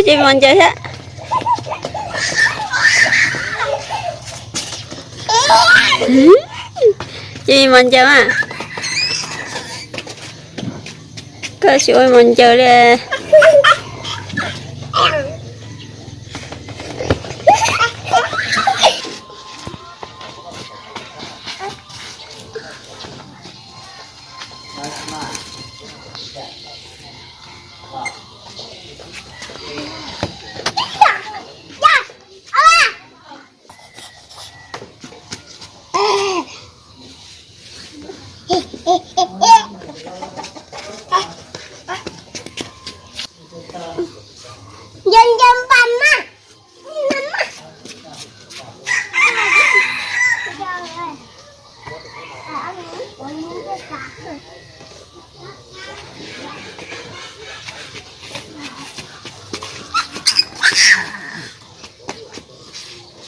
Ces mos ncaws thiab. Ces mos ncaws mas. Koj tsis ua mos ncaws li.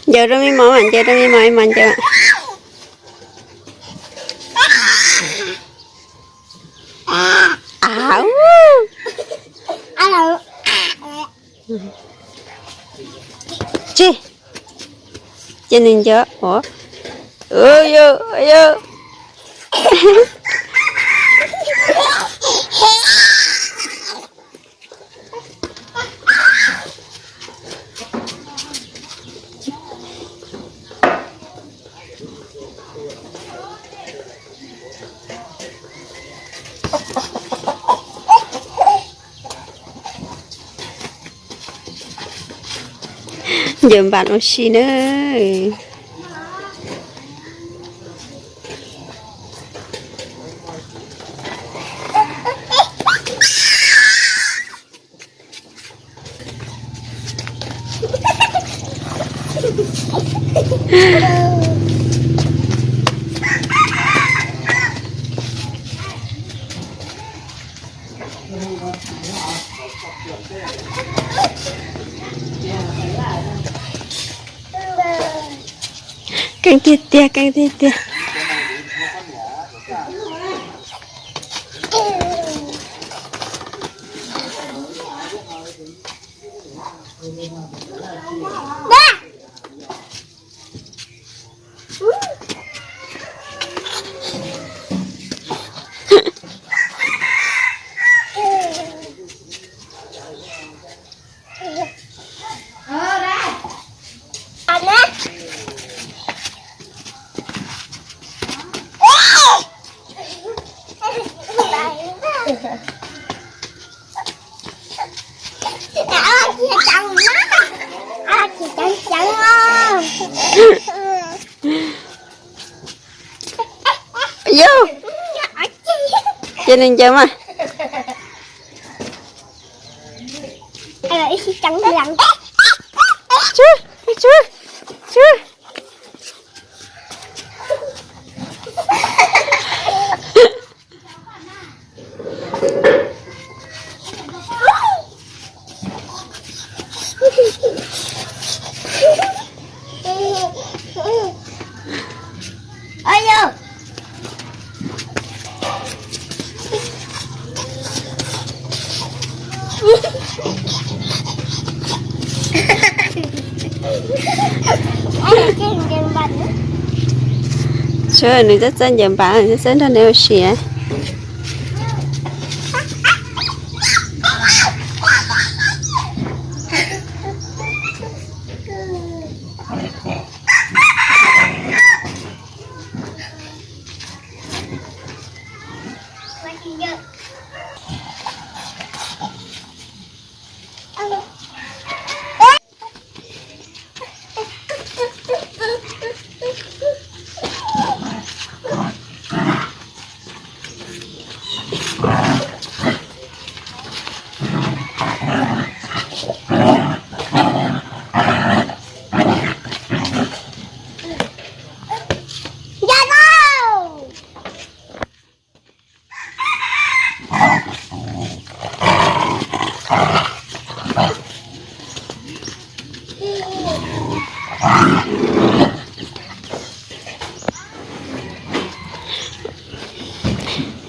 Ncaws rau me mos mas, ncaws rau me mos, me mos ncaws. Tseg, ces nws ncaws os. Yog, yog. Ncaws npas ua si na. Keej tiag tiag, keej tiag tiag. Yus, ces nws ncaws mas. Tsw, tsw, tsw. Tsw, nws txawj txawj ncaws npas, nws txawj nrog neb ua si.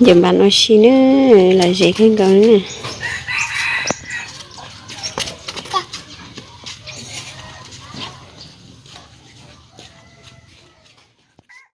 Ncaws npas ua si na, lom zem kawg nkaus na.